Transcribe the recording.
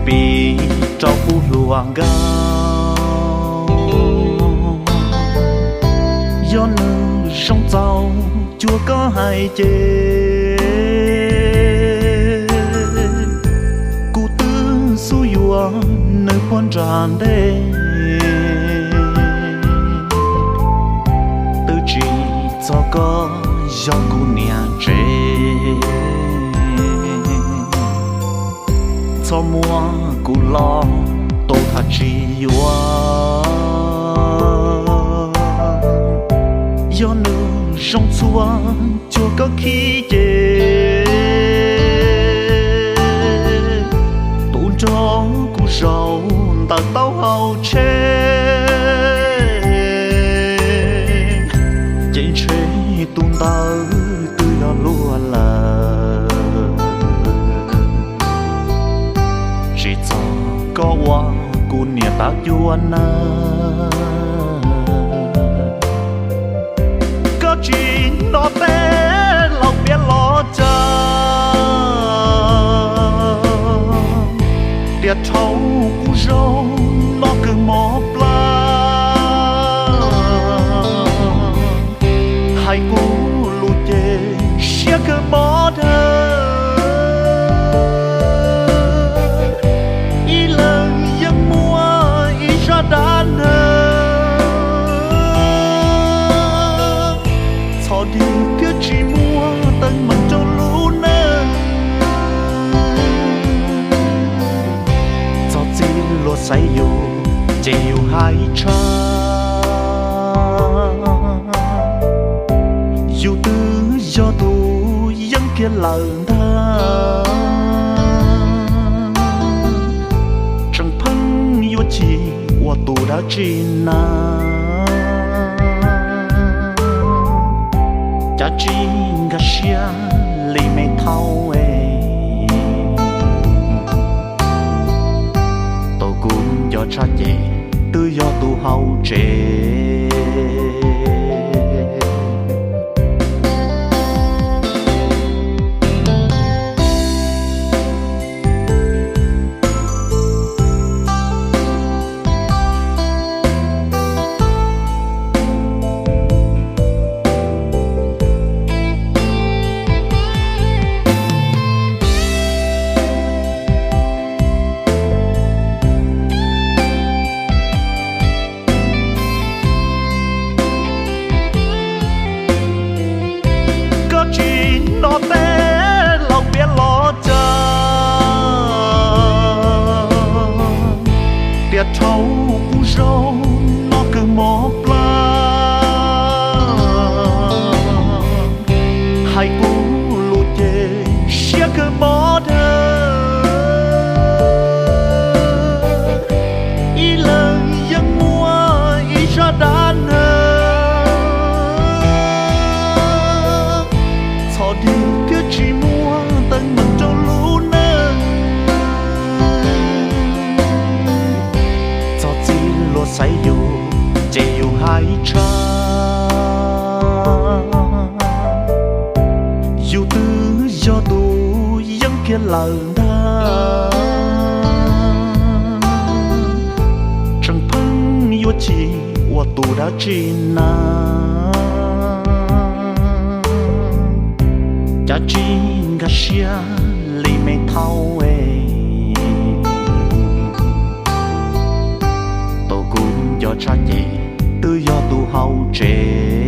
Pib rau kuv hluas nkauj, yog nws zoo txaus cuag koj hais ces kuv twb xub yuav nws puag nram ntej. Twb tsis txog koj yog kuv niam tsev, txhob muab kuv los tu tham tsis yuav. Yog nws zoo txhua cuag koj khib ces tu nrog kuv zaum ntawm taub hau tsheb, ces ntshe tus ntawd twb yog luag lawm. Tsis txog koj ua kuv niam tav cuab nawb. Koj tsis hnov tej laus piav los cas, tias dhau kuv zaum no kawg mob plab. Hais kuv lus ces siab kawg mob dhawv, ib leeg yeej muaj ib zaj dab neeg. Txhob dig thiab tsis muaj teeb meem rau lub neej. Txog txij luag xaiv yus ces yus hais tshaj. Yus twb yog tus yeeb kiag lawm ntag, tseem pheej yuav chim ua tus dab tsi na. Cav tsis nkag siab li me thaub es, tus kuv nco tshaj ces twb yog tus hauv tsev. Koj tsis hnov tej laus piav los cas, tias dhau kuv zaum no kawg mob plab. Hais kuv lus ces siab kawg mob dhawv, ib leeg yeej muaj ib zaj dab neeg. Txhob dig thiab tsis muaj teeb meem rau lub neej. Txog txij luag xaiv yus ces yus hais tshaj. Yus twb yog tus yeeb kiag lawm ntag, tseem pheej yuav chim ua tus dab tsi na. Cav tsis nkag siab li me thaub es, tus kuv nco tshaj ces twb yog tus hauv tsev.